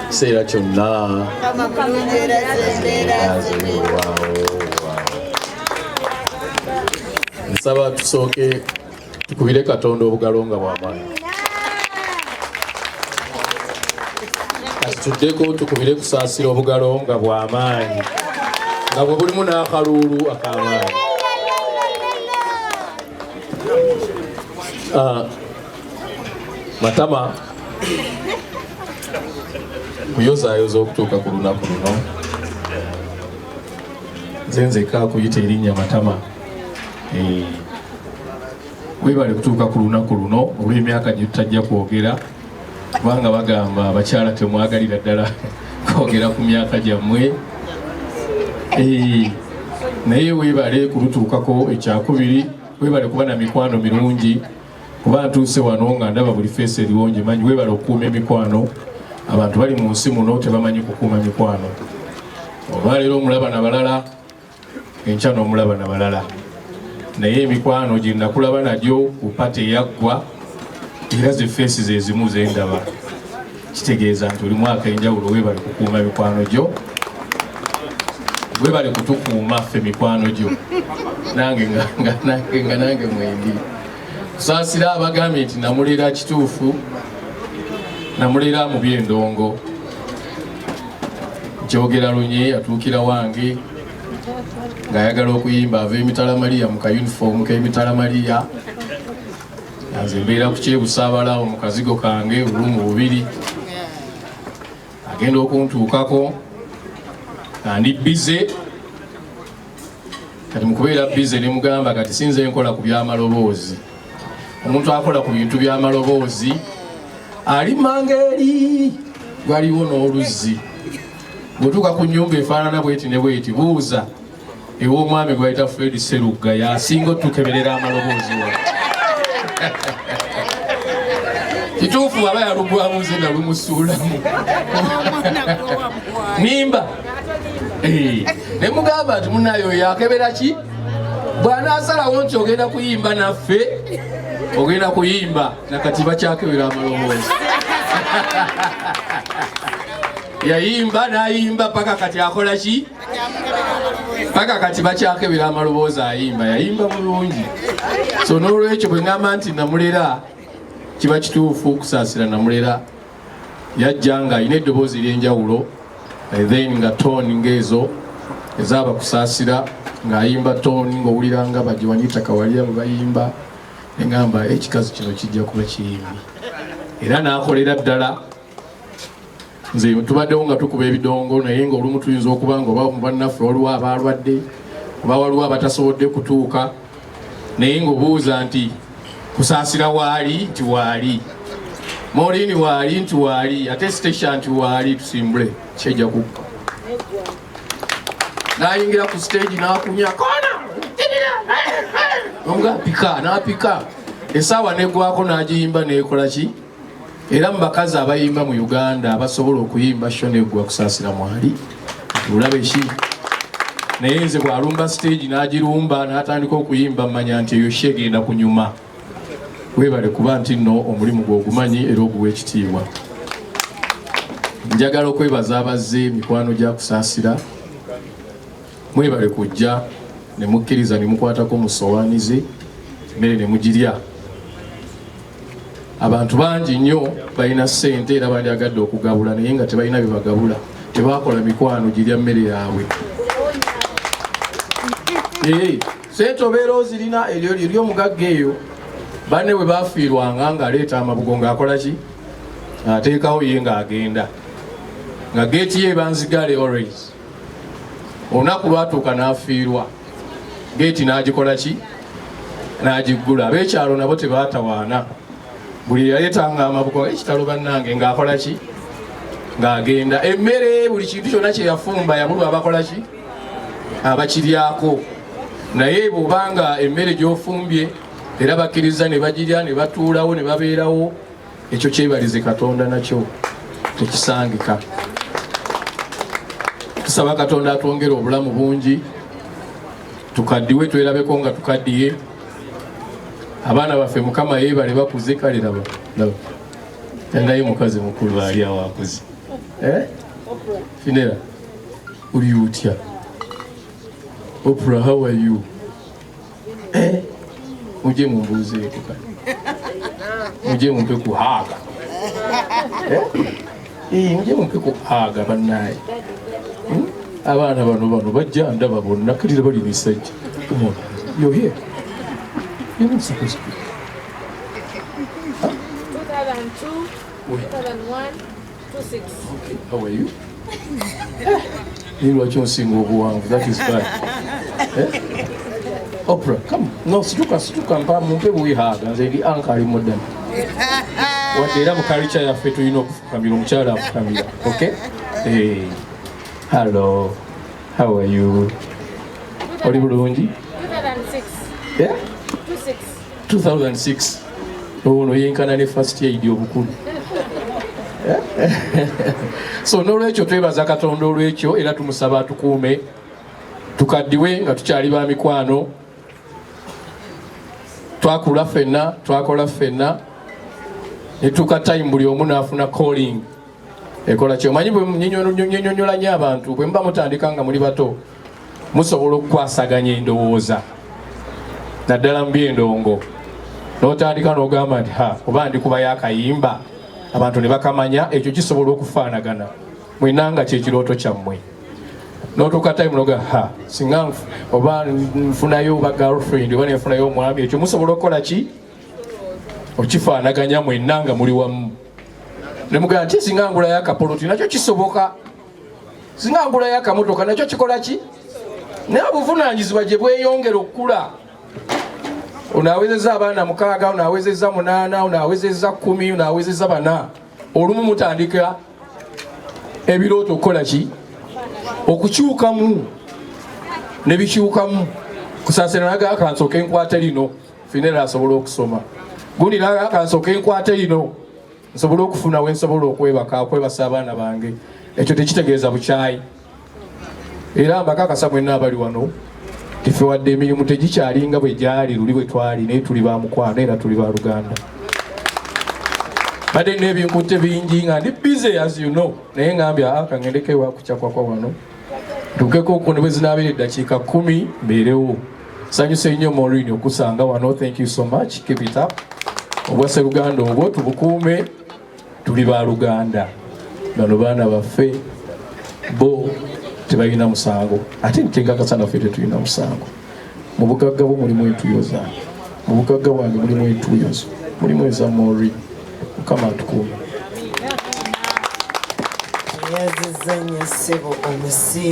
Kiseera kyonna. Nsaba tusooke tukubire Katonda obugalo nga bw'amaanyi. Kati tuddeko tukubire Kusaasira obugalo nga bw'amaanyi, nga bwe bulimu n'akaluulu ak'amaanyi. Matama kuyozaayoza okutuuka ku lunaku luno. Nze nzekka akuyita erinnya Matama. Webale kutuuka ku lunaku luno olw'emyaka gye tutajja kwogera, kubanga bagamba abakyala temwagalira ddala kwogera ku myaka gyammwe. Naye webale kulutuukako. Ekyakubiri, webale kuba na mikwano mirungi, kuba ntuuse wano nga ndaba buli face eriwo ngimanyi. Webale okukuuma emikwano. Abantu bali mu nsi muno tebamanyi kukuuma mikwano. Olwaleero omulaba nabalala, enkya n'omulaba nabalala, naye emikwano gye nakulaba nagyo ku party eyaggwa era ze face ze zimu zendaba, kitegeeza nti oli mwaka enjawulo. Webale kukuuma mikwano gyo, webale kutukuuma ffe mikwano gyo, nange nga nange mwendi. Kusaasira abagambye nti namulera, kituufu, namulera mu byendongo. Nkyogera lunye, atuukira wange ng'ayagala okuyimba, ava emitala Mariya mu kayunifoomu k'emitala Mariya. Nze mbeera ku Kyebusaabala mu kazigo kange bulumu bubiri. Agenda okuntuukako nga ndi busy. Kati mukubeera busy ne mugamba, kati sinze nkola ku by'amaloboozi, omuntu akola ku bintu by'amaloboozi ali manga eri waliwo n'oluzzi. Bw'otuuka ku nnyumba efaanana bweti ne bweti, buuza ew'omwami gwayita Fred Serugga, yasinga otukeberera amaloboozi wa. Kituufu aba yalugwamu, nze nalumusuulamu nimba. Ne mugamba nti munaye oyo akebera ki, bw'anaasalawo nti ogenda kuyimba naffe, ogenda kuyimba. Nakati bakyakebera amaloboozi. Yayimba n'ayimba paka kati akola ki, paka kati bakyakebera amaloboozi. Ayimba, yayimba bulungi. So n'olwekyo bwe ŋŋamba nti namulera, kiba kituufu. Kusaasira namulera, yajja nga alina eddoboozi ery'enjawulo, then nga tone ng'ezo ezaaba Kusaasira, ng'ayimba tone ng'owulira nga bagiwanita kawalira bwe bayimba. Neŋŋamba ekikazi kino kijja kuba kiyimbi, era n'akolera ddala. Nze tubaddewo nga tukuba ebidongo, naye nga olumu tuyinza okuba nga oba mu bannaffe waliwo abalwadde oba waliwo abatasobodde kutuuka, naye ng'obuuza nti Kusaasira waali? Nti waali. Morini waali? Nti waali. Ate Stecia? Nti waali. Tusimbule kyejja kukka. Nayingira ku stage nakunya kona omuga pika napika esaawa negwako nagiyimba nekola ki. Era mu bakazi abayimba mu Uganda abasobola okuyimba show neggwa, Kusaasira mwali. Olabe ki, naye nze bw'alumba stage n'agirumba n'atandika okuyimba, mmanya nti eyo show egenda kunyuma. Weebale kuba nti nno omulimu gwe ogumanyi era oguwa ekitiibwa. Njagala okwebaza abazze, mikwano gya Kusaasira, mwebale kujja ne mukkiriza ne mukwatako mu sowaani ze emmere ne mugirya. Abantu bangi nnyo balina ssente era bandyagadde okugabula, naye nga tebalina bye bagabula, tebakola mikwano girya mmere yaabwe. Sente obeera ozirina, eryo eri omugagga eyo banne bwe bafiirwanga ng'aleeta amabugo ng'akola ki, ateekawo ye ng'agenda nga geeti ye ebanzigale always. Olunaku lwatuuka n'afiirwa, geeti n'agikola ki, n'agiggula. Ab'ekyalo nabo tebaatawaana, buli yaleetanga amabugo, ekitalo bannange, ng'akola ki, ng'agenda emmere, buli kintu kyonna kye yafumba yabulwa abakola ki, abakiryako. Naye bw'obanga emmere gy'ofumbye era bakkiriza ne bagirya ne batuulawo ne babeerawo, ekyo kyebalize Katonda, nakyo tekisangika. Tusaba Katonda atwongere obulamu bungi, tukaddiwe twerabeko nga tukaddiye. Abaana baffe Mukama yeebale, bakuze. Kale laba, laba, naye mukazi mukulu ali awo akuze. Eh? Finera, oli otya? Oprah, how are you? Eh? Mujje mumbuuzeeko kati. Mujje mumpe ku hug. Eh? Eh, mujje mumpe ku hug bannaaye. Abaana bano bajja ndaba bonna kalira bali misajja. Come on, you're here. You're not supposed to be. 2002, Wait. 2001, 26. Okay, how are you? Naye lwaki onsinga obuwanvu? That is bad. Eh? Oprah, come. No, situka, situka, mpa mumpe buwi hug. Nze ndi uncle ali modern. Wadde era mu culture yaffe tulina okufukamira, omukyala afukamira. Okay? Hey. Hello. How are you? Oli bulungi? 2006, Yeah? 26. 2006. Ono yenkana ne first aid obukulu. So n'olwekyo twebaza Katonda olwekyo, era tumusaba atukuume tukaddiwe nga tukyali ba mikwano. Twakula ffenna, twakola ffenna, ne tuuka time buli omu n'afuna calling ekola ki. Omanyi bwe nyinyonyola nnyo abantu, bwe muba mutandika nga muli bato, musobola okukwasaganya endowooza, naddala mu byendongo, n'otandika n'ogamba nti, "Ha, oba ndikubayo akayimba," abantu ne bakamanya. Ekyo kisobola okufaanagana mwenna nga kyekirooto kyammwe. N'otuuka time noga, "Ha, singa oba nfunayo oba girlfriend oba nenfunayo omwami." Ekyo musobola okukola ki, okifaanaganya mwenna nga muli wamu, nemugamba nti, "Singa ngulayo akapoloti," nakyo kisoboka. "Singa ngulayo akamotoka," nakyo kikola ki. Naye obuvunanyizibwa gye bweyongera okukula, ono awezezza abaana 6, ono awezezza 8, ono awezezza 10, ono awezezza 4, olumu mutandika ebirooto okukola ki, okukyukamu ne bikyukamu. Kusaasira naga, "Kansooke enkwate lino Finera asobole okusoma gundi," naga, "Kansooke enkwate lino nsobole okufuna we nsobola okwebaka, okwebasa abaana bange." Ekyo tekitegeeza bukyayi, era mbakakasa mwenna abali wano, tife wadde emirimu tegikyalinga bwe gyali luli bwe twali, naye tuli ba mukwano era tuli ba luganda. Badde nina ebinkutte bingi nga ndi busy, as you know, naye ngambye, "Aa, kangendeko ewakucakwakwa wano, ntuukeko okwo ne bwe zinaabeera eddakiika 10 mbeerewo." Sanyuse nnyo, Maureen, okusanga wano. Thank you so much, keep it up. Obwaseruganda obwo tubukuume, tuli ba luganda. Bano baana baffe, bo tebalina musango, ate ntenkakasa naffe tetulina musango. Mu bugagga bwo mulimu entuyo zange, mu bugagga bwange mulimu entuyo zo, mulimu eza Maureen. Mukama atukuume. Yazizza nnyo ssebo omusiimi.